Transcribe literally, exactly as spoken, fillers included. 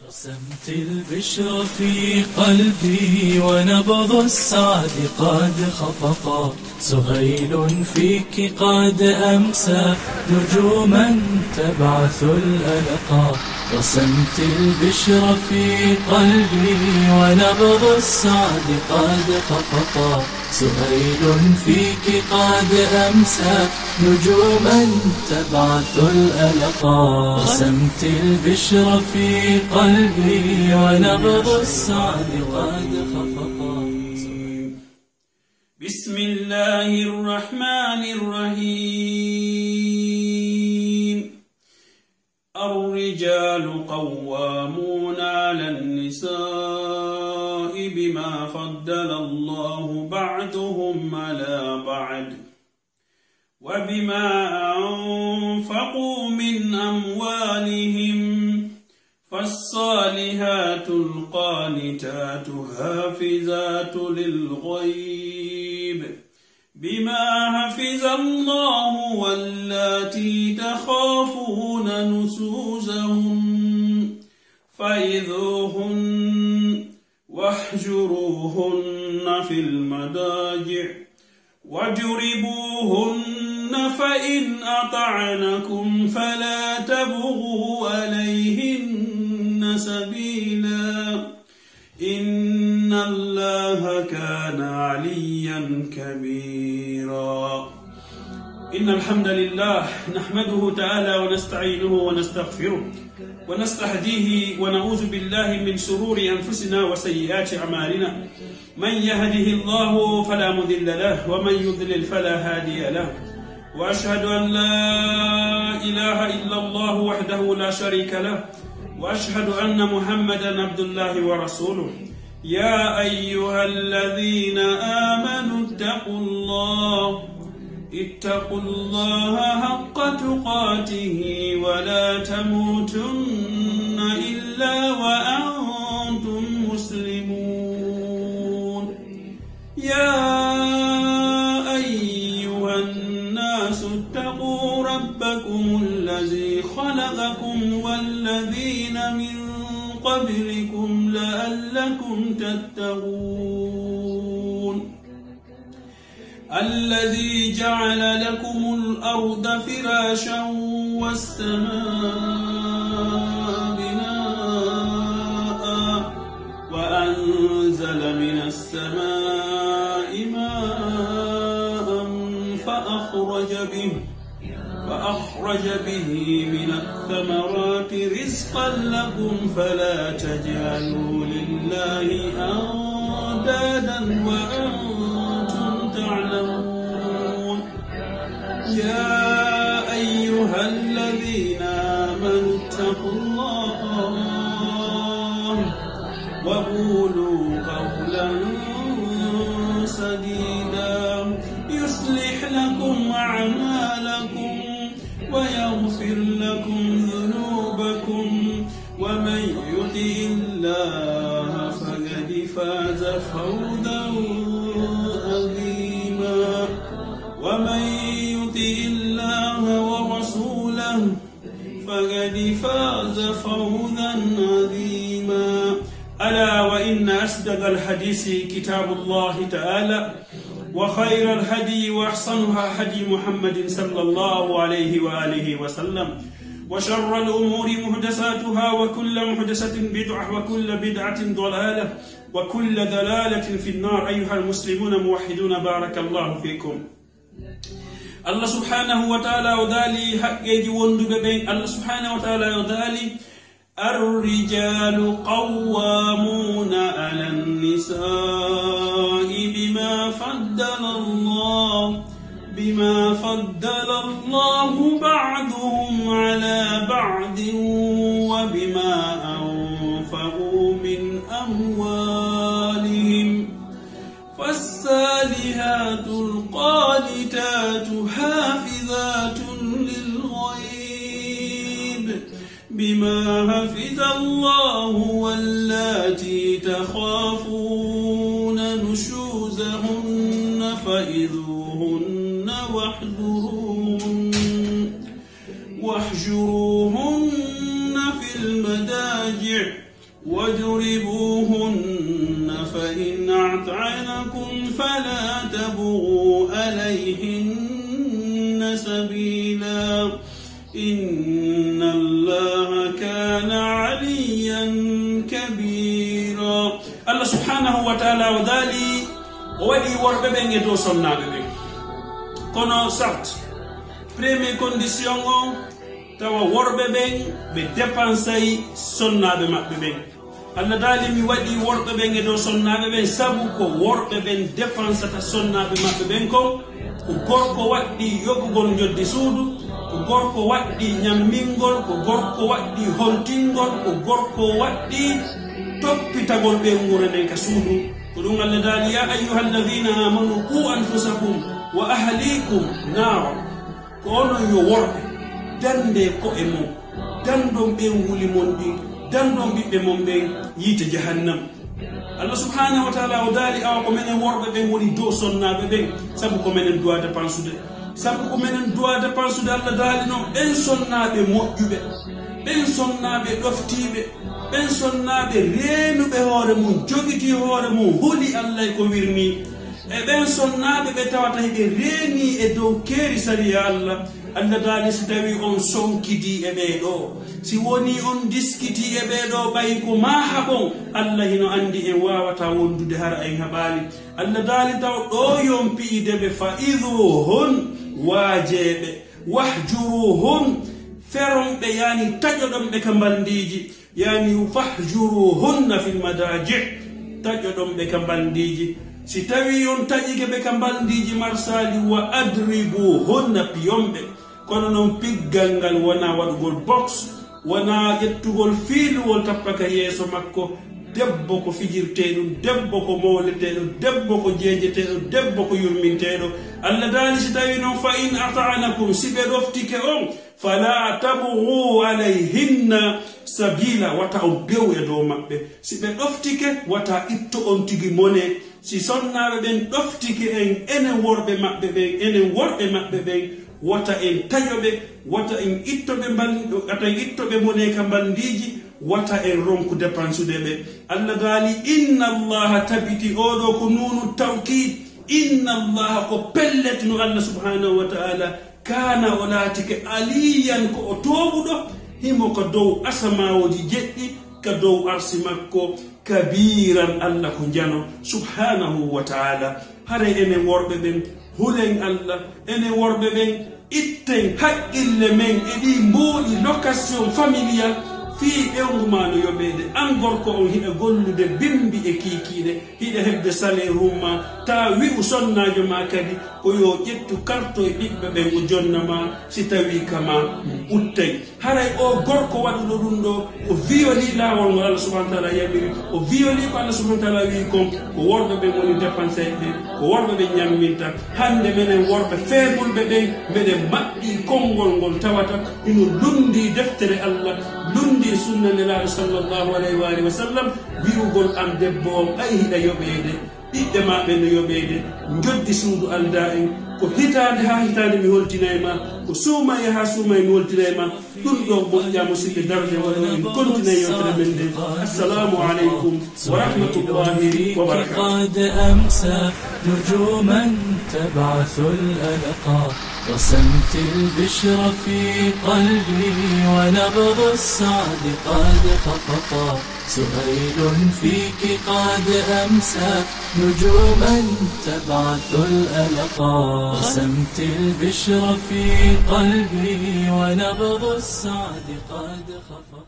رسمت البشرى في قلبي ونبض السعد قد خفقا. سهيل فيك قد أمسى نجوما تبعث الألقا. رسمت البشرى في قلبي ونبض السعد قد خفقا. سهيل فيك قد أمسى نجوما تبعث الألقا. رسمت البشرى في قلبي ونبض السعد قد خفقا. بسم الله الرحمن الرحيم. الرجال قوامون على النساء بما فضل الله بعضهم على بعض وبما أنفقوا من أموالهم، فالصالحات القانتات حافظات للغيب بما حفظ الله، واللاتي تخافون نشوزهن فعظوهن واهجروهن في المضاجع واضربوهن، فإن أطعنكم فلا تبغوا عليهن سبيلا، إن الله كان عليا كبيرا. إن الحمد لله نحمده تعالى ونستعينه ونستغفره ونستهديه ونعوذ بالله من شرور أنفسنا وسيئات أعمالنا. من يهده الله فلا مضل له ومن يضلل فلا هادي له. وأشهد أن لا إله إلا الله وحده لا شريك له. وأشهد أن محمدا عبد الله ورسوله. يا أيها الذين آمنوا اتقوا الله، اتقوا الله حق تقاته ولا تموتن إلا وأنتم مسلمون. يا أيها الناس اتقوا ربكم الذي خلقكم والذين من قبلكم لعلكم تتقون. الذي جعل لكم الأرض فراشا والسماء بناء وأنزل من السماء ماء فأخرج به، فأخرج به من الثمرات رزقا لكم فلا تجعلوا لله أندادا وأنتم تعلمون. يا أيها الذين آمنوا اتقوا الله وقولوا قولا سديدا يصلح لكم أعمالكم ويغفر لكم ذنوبكم ومن يطع الله فقد فاز فوزا عظيما. ومن يطع الله ورسوله فقد فاز فوزا عظيما. ألا وإن أصدق الحديث كتاب الله تعالى، وخير الهدي وأحسنها هدي محمد صلى الله عليه وآله وسلم، وشر الأمور محدثاتها، وكل محدثة بدعة، وكل بدعة ضلالة، وكل ضلالة في النار. أيها المسلمون الموحدون، بارك الله فيكم. Allah subhanahu wa ta'ala o daali haqqeeji wonduɓe ɓen. Allah subhanahu wa ta'ala o daali, الرجال قوامون على النساء بما فضل الله، بما فضل الله بعضهم على بعض وبما أنفقوا من أموالهم. فالصالحات القانتات حافظات للغيب بما حفظ الله واللاتي تخافون نشوزهن فعظوهن واهجروهن، واهجروهن في المضاجع واضربوهن فإن أطعنكم فلا تبغوا عليهن سبيلا إن الله كان عليا كبيرا. Allah subhanahu wa ta'ala o daali, o waɗi worɓe ɓen e dow sonnaaɓe ɓen. Kono sart, premier condition on, tawa worɓe ɓen ɓe depansay sonnaaɓe maɓɓe ɓen. Allah daali, mi waɗi worɓe ɓen e dow sonnaaɓe ɓen, sabu ko worɓe ɓen depansata sonnaaɓe maɓɓe ɓen kon. Ko gorko waɗɗii yoɓugol njoddi suudu, ko gorko waɗɗii ɲammingol, ko gorko waɗɗii hontingol, ko gorko waɗɗii toppitagol ɓeynguure nden ka suudu. Ko ɗum Allah daali, يا أيها الذين آمنوا قوا أنفسكم وأهليكم نارا. Ko onon yo worɓe, dandee ko'e mon, dandon ɓeynguuli mon ɗin, dandon ɓiɓɓe mon ɓen yiite jahannam. Allah subhanahu wa ta'ala o daali, awa ko menen worɓe ɓen woni dow sonnaaɓe ɓen, sabu ko menen duwaa depansude. Sabu ko menen duwaa depansude, Allah daali non, ɓen sonnaaɓe moƴƴuɓe, ɓen sonnaaɓe ɗoftiiɓe, ɓen sonnaaɓe reenuɓe hoore mun, jogitii hoore mun, huli Allah e ko wirnii. E ɓen sonnaaɓe ɓe tawata hiɓe reenii e dow keeri sariya Allah, Allah daali, si tawii on sonkidii e ɓee ɗoo, si wonii on diskitii e ɓee ɗoo, ɓay ko maa haɓon, Allah hino anndi en waawataa wondude hara en haɓaali. Allah daali, taw ɗoo yompi'ide ɓe, فعظوهن, waajee ɓe, واهجروهن, feron ɓe, yaani taƴoɗon ɓe ka mbalndiiji. Yaani, فاهجروهن في المضاجع, taƴoɗon ɓe ka mbalndiiji. Si tawii on taƴike ɓe ka mbalndiiji marsaali, وأضربوهن, piyon ɓe. Kono non piggal ngal wonaa waɗugol boks, wonaa ƴettugol fiiluwol tappa ka yeeso makko. Debbo ko fijirtee ɗum, debbo ko mowletee ɗum, debbo ko jeejetee ɗum, debbo ko yurmintee ɗum. Allah daali, si tawii non, فإن أطعنكم, si ɓe ɗoftike on, فلا تبغوا عليهن سبيلا, wata on bew e dow maɓɓe. Si ɓe ɗoftike, wata itto on tigi mone. Si sonnaaɓe ɓen ɗoftike en, enen worɓe maɓɓe ɓen, enen worɓe maɓɓe ɓen, wata en taƴo ɓe, wata en itto ɓe mbal-, wata en itto ɓe mone ka mbalndiiji, wata en ronku depansude ɓe. Allah daali, إن الله, tabiti oo ɗoo ko nuunu tawkiid, إن الله, ko pellet no Allah subhanahu wa ta'ala, كان, o laatike, عليا, ko o toowuɗo, himo ka dow asamaawoji jeɗɗi, ka dow arsi makko, كبيرا, Allah ko njano, subhanahu wa ta'ala. Haray enen worɓe ɓen, hulen Allah, enen worɓe ɓen, itten haqqille men e ɗii mbuuɗi location familial, fii ɓeyngu maa no yoɓeede, an gorko on hiɗa gollude bimbi e kiikiiɗe, hiɗa heɓde salaire maa, taa wi'u sonnaajo maa kadi, ko yo ƴettu karto e ɓiɓɓe ɓen o jonna ma, si tawii kama uttay. Haray oo gorko waɗuɗo ɗum ɗoo, o violii laawol ngol Allah subhanahu wa ta'ala yamiri, o violii ko Allah subhanahu wa ta'ala wi'i kon, ko worɓe ɓen woni dépensé ɓen, ko worɓe ɓen ñamminta. Hannde menen worɓe feebulɓe ɓen, meɗen maɓɓii konngol ngol tawata hino lunndii deftere Allah, lunndii sunna Nelaaɗo sallallahu alayhi wa alihi wa sallam, wi'ugol an debbo on, ay hiɗa yoɓeede. Ɓiɓɓe maa ɓen no yoɓeede, njoddi suudu aldaa en, ko hitaande haa hitaande mi holtinay ma, ko suumaye haa suumaye mi holtinay ma. Ɗum ɗoo moƴƴaa, musidɓe, darde wano en kontinay yewtere men nde. Assalaamu aleykum wa rahmatullahi wa barakaatuh. قد أمسى نجوما تبعث الألقا، رسمت البشرى في قلبي ونبض السعد قد خفقا. سهيل فيك قد أمسى نجوما تبعث الألقا. رسمت البشرى في قلبي ونبض السعد قد خفق.